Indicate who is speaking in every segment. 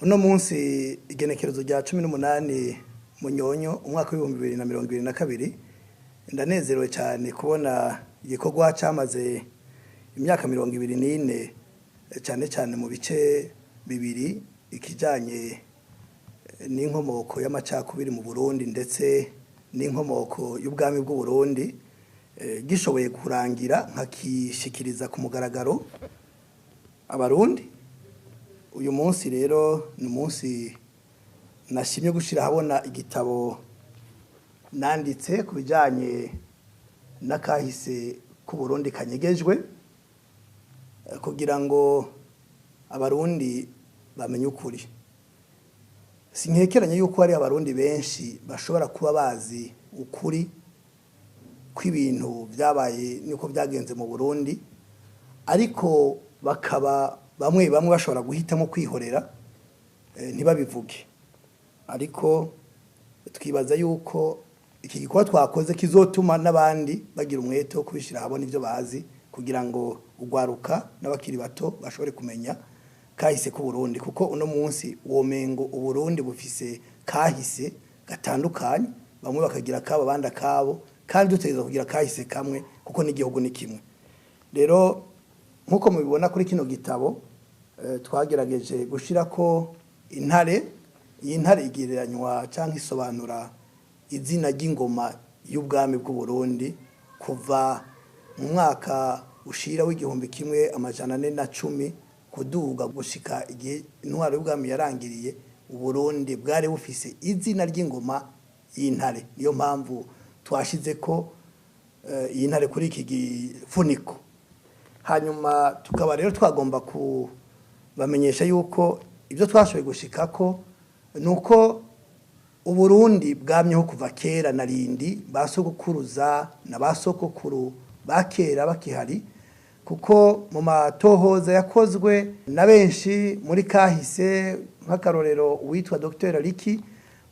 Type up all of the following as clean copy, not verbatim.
Speaker 1: Uno munsi, igenekerezo rya 18 Munyonyo umwaka w'2022, ndanezerewe cyane kubona igikorwa cyamaze imyaka 24, cyane cyane mu bice bibiri: ikijyanye n'inkomoko y'amacakubiri mu Burundi ndetse n'inkomoko y'ubwami bw'u Burundi, gishoboye kurangira nkakishikiriza ku mugaragaro Abarundi. Uyu munsi rero ni umunsi nashimye gushyira ahabona igitabo nanditse ku bijyanye n'akahise k'Uburundi kanyegejwe, kugira ngo Abarundi bamenye ukuri. Sinkekeranye yuko hari Abarundi benshi bashobora kuba bazi ukuri kw'ibintu byabaye n'uko byagenze mu Burundi, ariko bakaba bamwe bamwe bashobora guhitamo kwihorera, ntibabivuge. Ariko twibaza yuko iki gikorwa twakoze kizotuma n'abandi bagira umwete wo kubishyira ahabona ibyo bazi, kugira ngo ugwaruka n'abakiri bato bashobore kumenya kahise k'Uburundi, kuko uno munsi womengo Uburundi bufise kahise gatandukanye, bamwe bakagira akabo, abandi akabo, kandi dutegerezwa kugira kahise kamwe kuko n'igihugu ni kimwe. Rero nk'uko mubibona kuri kino gitabo, twagerageje gushirako intare. Iyi ntare igereranywa cyangwa isobanura izina ry'ingoma y'ubwami bw'u Burundi kuva mu mwaka ushira w'1410 kuduga gushika igihe intwaro y'ubwami yarangiriye. Uburundi bwari bufise izina ry'ingoma y'intare, niyo mpamvu twashize ko iyi ntare kuri iki gifuniko. Hanyuma tukaba rero twagomba kubamenyesha yuko ibyo twashoboye gushikako ni uko Uburundi bwamyeho kuva kera na rindi, ba sogokuruza na ba sogokuru ba kera bakihari, kuko mu matohoza yakozwe na benshi muri kahise, nk'akarorero uwitwa Dr Riki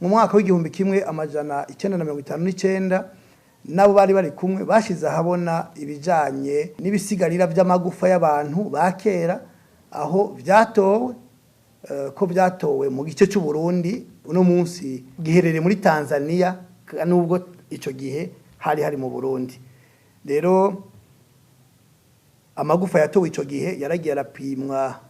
Speaker 1: mu mwaka w'1959 nabo bari bari kumwe, bashize ahabona ibijanye n'ibisigarira by'amagufa y'abantu ba kera, aho byatowe, ko byatowe mu gice cy'u Burundi uno munsi giherereye muri Tanzania, nubwo ico gihe hari hari mu Burundi. Rero amagufa yatowe ico gihe yaragiye arapimwa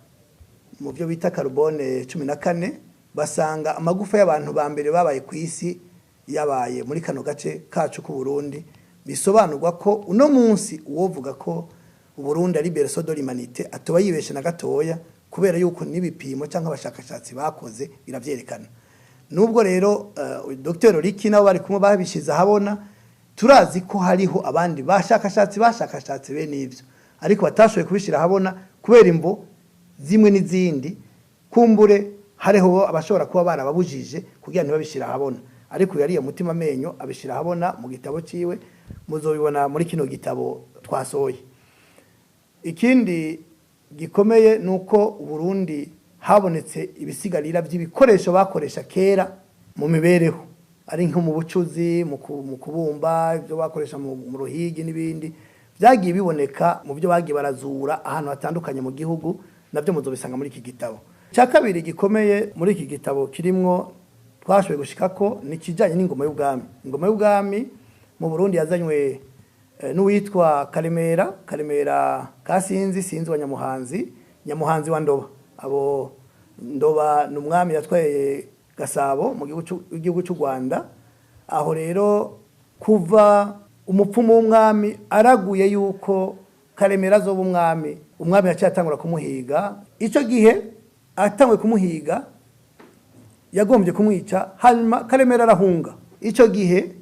Speaker 1: mu byo bita carbone 14, basanga amagufa y'abantu ba mbere babaye ku isi yabaye muri kano gace kacu k'u Burundi. Bisobanurwa ko uno munsi uwovuga ko Uburundi ari berceau de l'humanité atoba yibeshe na gatoya, kubera yuko n'ibipimo cyangwa abashakashatsi bakoze biravyerekana. Nubwo rero Dr Riki nabo bari kumwe babishize ahabona, turazi ko hariho abandi bashakashatsi bene ivyo, ariko batashoboye kubishira ahabona kubera imvo zimwe n'izindi. Kumbure hariho abashobora kuba barababujije kugira ntibabishira ahabona, ariko yariye mutima amenyo abishira ahabona mu gitabo ciwe. Muzobibona muri kino gitabo twasohoye. Ikindi gikomeye nuko Uburundi habonetse ibisigarira by'ibikoresho bakoresha kera mu mibereho, ari nko mu bucuzi, mu kubumba, ibyo bakoresha mu ruhigi n'ibindi byagiye biboneka mu byo bagiye barazura ahantu hatandukanye mu gihugu. Nabyo muzobisanga muri iki gitabo. Cya kabiri gikomeye muri iki gitabo kirimwo twashoboye gushikako ni ikijyanye n'ingoma y'ubwami. Ingoma y'ubwami mu Burundi yazanywe n'uwitwa Karemera, Karemera Kasinzi, Sinzi wa Nyamuhanzi, Nyamuhanzi wa Ndoba. Abo Ndoba ni umwami yatwaye Gasabo mu gihugu cy'u Rwanda. Aho rero kuva umupfumu w'umwami araguye yuko Karemera azoba umwami, umwami yaciye atangura kumuhiga. Icyo gihe atanguye kumuhiga yagombye kumwica, hanyuma Karemera arahunga. Icyo gihe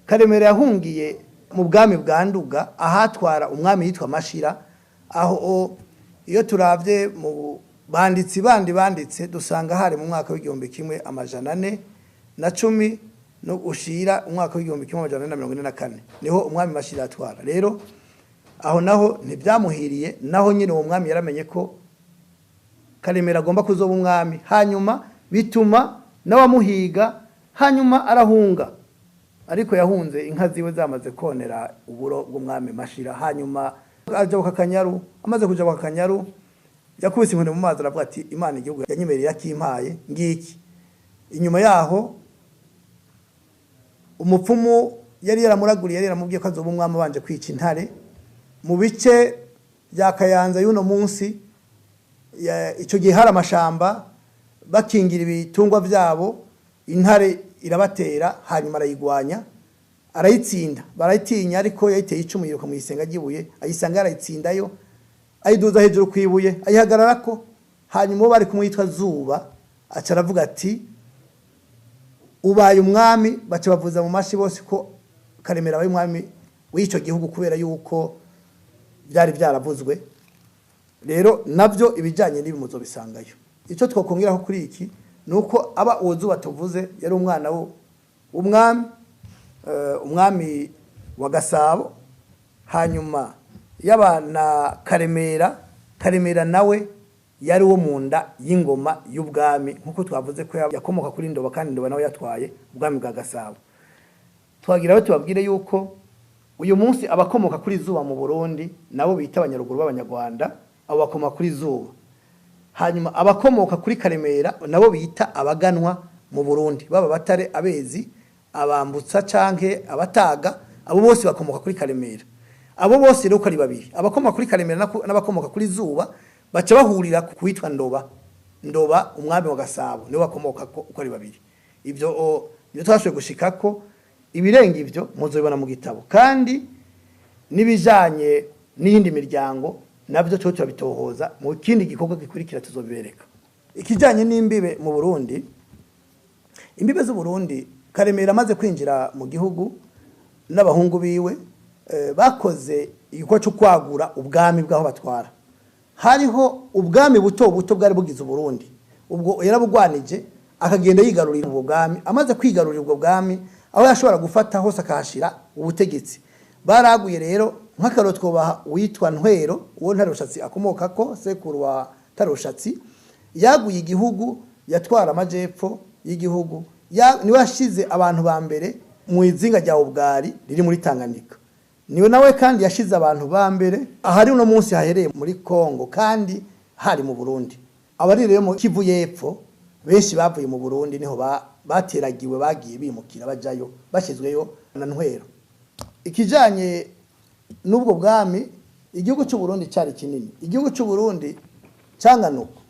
Speaker 1: Karemera yahungiye mu bwami bwa Nduga, ahatwara umwami yitwa Mashira. Aho iyo turavye mu banditsi bandi banditse, dusanga hari mu mwaka w'1410 no ushira umwaka w'1444, niho umwami Mashira atwara. Rero aho naho ntibyamuhiriye, naho nyine uwo mwami yaramenye ko Karemera agomba kuzoba umwami, hanyuma bituma n'abamuhiga, hanyuma arahunga. Ariko yahunze inka ziwe zamaze konera uburo bw'umwami Mashira. Hanyuma ajabuka Akanyaru. Amaze kujabuka Akanyaru Yakubise inkoni mu mazi, aravuga ati: "Imana igihugu yanyemereye yakimpaye ngiki." Inyuma yaho umupfumu yari yaramuraguriye, yari yaramubwiye ko azoba umwami abanje kwica intare mu bice bya Kayanza y'uno munsi. Icyo gihe hari amashamba, bakingira ibitungwa byabo, intare irabatera, hanyuma arayigwanya, arayitsinda, barayitinya. Ariko yayiteye icumu, yiruka mu isenga ry'ibuye, ayisanga yarayitsindayo, ayiduza hejuru ku ibuye, ayihagararako. Hanyuma uwo bari kumwe yitwa Zuba aca aravuga ati: "Ubaye umwami." Baca bavuza mu mashi bose ko Karemera abaye umwami w'icyo gihugu, kubera yuko byari byaravuzwe. Rero nabyo ibijyanye n'ibi muzobisangayo. Icyo twakongeraho kuri iki ni uko aba uwo Zuba tuvuze yari umwana w'umwami, umwami wa Gasabo. Hanyuma yaba na Karemera, Karemera nawe yari uwo mu nda y'ingoma y'ubwami, nk'uko twavuze ko yakomoka kuri Ndoba, kandi Ndoba nawe yatwaye ubwami bwa Gasabo. Twagira aho tubabwire yuko uyu munsi abakomoka kuri Zuba mu Burundi nabo bita Abanyaruguru b'Abanyarwanda, abo bakomoka kuri Zuba. Hanyuma abakomoka kuri Karemera nabo bita Abaganwa mu Burundi, baba Batare, Abezi, Abambutsa canke Abataga, abo bose bakomoka kuri Karemera. Abo bose rero uko ari babiri, abakomoka kuri Karemera n'abakomoka kuri Zuba, baca bahurira ku witwa Ndoba. Ndoba umwami wa Gasabo niwe bakomoka ko uko ari babiri. Ibyo nibyo twashoboye gushikako. Ibirenga ivyo muzobibona mu gitabo, kandi n'ibijanye n'iyindi miryango nabyo tuba turabitohoza. Mu kindi gikorwa gikurikira tuzobibereka. Ikijanye n'imbibe mu Burundi, imbibe z'u Burundi, Karemera amaze kwinjira mu gihugu n'abahungu biwe, bakoze igikorwa cyo kwagura ubwami bw'aho batwara. Hariho ubwami buto buto bwari bugize Uburundi, ubwo yarabugwanije, akagenda yigarurira ubwo bwami. Amaze kwigarurira ubwo bwami, aho yashobora gufata hose akahashira ubutegetsi. Baraguye rero, nk'akaroro twobaha uwitwa Ntwero, uwo Ntarushatsi akomoka ko, sekuru wa Tarushatsi, yaguye igihugu, yatwara amajepfo y'igihugu. Niwe yashize abantu ba mbere mu izinga rya Ubwari riri muri Tanganyika. Niwe nawe kandi yashize abantu ba mbere ahari uno munsi hahereye muri Kongo kandi hari mu Burundi. Abari rero mu Kivu y'Epfo benshi bavuye mu Burundi, niho bateragiwe, bagiye bimukira bajayo, bashyizweyo na Ntwero. Ikijanye n'ubwo bwami, igihugu cy'u Burundi cyari kinini. Igihugu cy'u Burundi cangana uko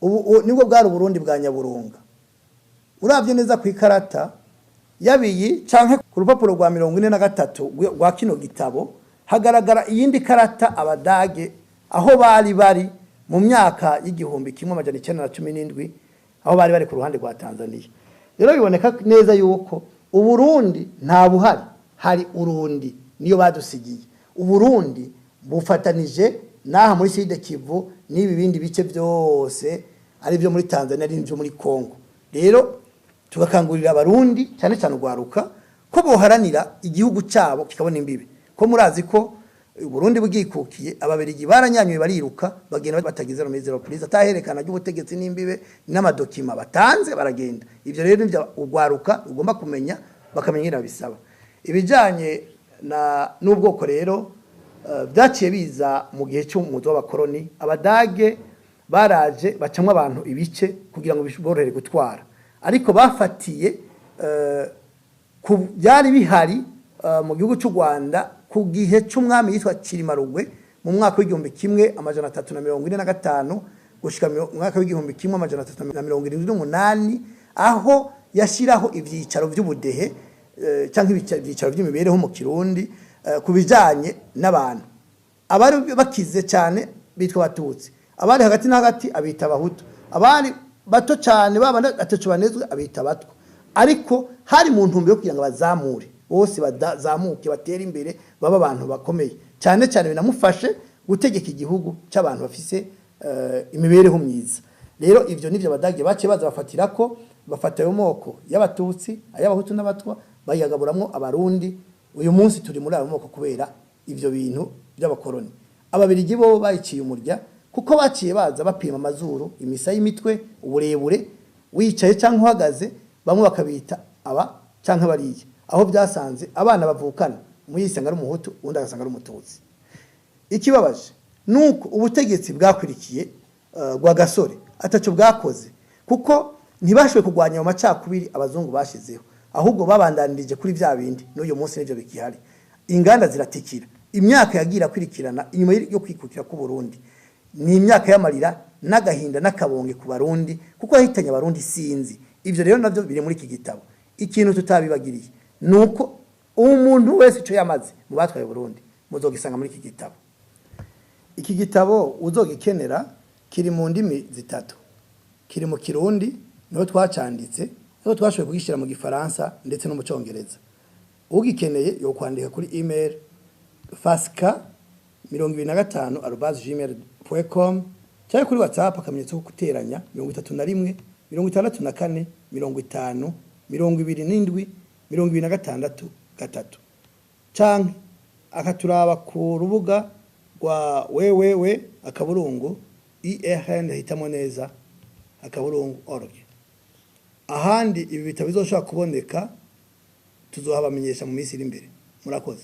Speaker 1: ubu nibwo bwari Uburundi bwa Nyaburunga. Uravye neza ku ikarata yabiyi canke ku rupapuro rwa 43 rwa kino gitabo, hagaragara iyindi karata Abadage aho bari bari mu myaka y'1917, aho bari bari ku ruhande rwa Tanzania. Rero biboneka neza yuko Uburundi nta buhari, hari Urundi niyo badusigiye. Uburundi bufatanije n'aha muri Sud Kivu n'ibi bindi bice byose, ari byo muri Tanzania, ari byo muri Congo. Rero tugakangurira Abarundi, cyane cyane urwaruka, ko boharanira igihugu cyabo kikabona imbibe, ko murazi ko Burundi bwikukiye, Ababirigi baranyanyuye, bariruka, bagenda batagize remise reprise, ataherekana ry'ubutegetsi n'imbibe n'amadokima batanze, baragenda. Ibyo rero nivyo urwaruka rugomba kumenya, bakamenya ingene babisaba. Ibijanye na n'ubwoko rero, byaciye biza mu gihe cy'umuzo w'abakoroni. Abadage baraje bacamwo abantu ibice kugira ngo biborohere gutwara, ariko bafatiye ku byari bihari mu gihugu cy'u Rwanda ku gihe cy'umwami yitwa Cyilima Rugwe, mu mwaka w'1345 gushika mu mwaka w'1378, aho yashyiraho ibyicaro by'ubudehe, cyangwa ibyicaro by'imibereho mu Kirundi, ku bijanye n'abantu. Abari bakize cyane bitwa Abatutsi, abari hagati na hagati abita Abahutu, abari bato cyane baba ataco banezwe abita Abatwa. Ariko hari mu ntumbero yo kugira ngo bazamure bose, bazamuke, batere imbere, baba abantu bakomeye cyane cyane, binamufashe gutegeka igihugu cy'abantu bafise imibereho myiza. Rero ivyo nivyo Abadage baciye baza bafatira ko bafata ayo moko y'Abatutsi, ay'Abahutu n'Abatwa, bayagaburamwo Abarundi. Uyu munsi turi muri ayo moko kubera ivyo bintu by'abakoroni. Ababirigi bo bayiciye umurya, kuko baciye baza bapima amazuru, imisa y'imitwe, uburebure, wicaye cyangwa uhagaze, bamwe bakabita aba canke bariya, aho byasanze abana bavukana, umwe yisanga ari Umuhutu, undi agasanga ari Umututsi. Ikibabaje Nuko ubutegetsi bwakwirikiye Rwagasore ataco bwakoze, kuko ntibashoboye kurwanya ayo macakubiri abazungu bashizeho, ahubwo babandanirije kuri vya bindi. N'uyu munsi nivyo bikihari. Inganda ziratikira. Imyaka yagira kwirikirana inyuma yo kwikukira ku Burundi ni imyaka y'amarira n'agahinda n'akabonge ku Barundi, kuko yahitanye Abarundi sinzi. Ivyo rero navyo biri muri iki gitabo. Ikintu tutabibagiriye nuko umuntu wese ico yamaze mu batwaye Burundi muzogisanga muri iki gitabo. Iki gitabo uzogikenera kiri mu ndimi zitatu: kiri mu Kirundi, niho twacanditse, niho twashoboye kugishyira mu Gifaransa ndetse no mu Cyongereza. Ugikeneye yo kwandika kuri email fasika25@gmail.com cyangwa kuri WhatsApp akamenyetso ko guteranya 31 64 50 27 26 3, canke akaturaba ku rubuga rwa www.irn hitamoneza.org. Ahandi ibi bitabo bizoshobora kuboneka tuzohabamenyesha mu minsi iri imbere. Murakoze.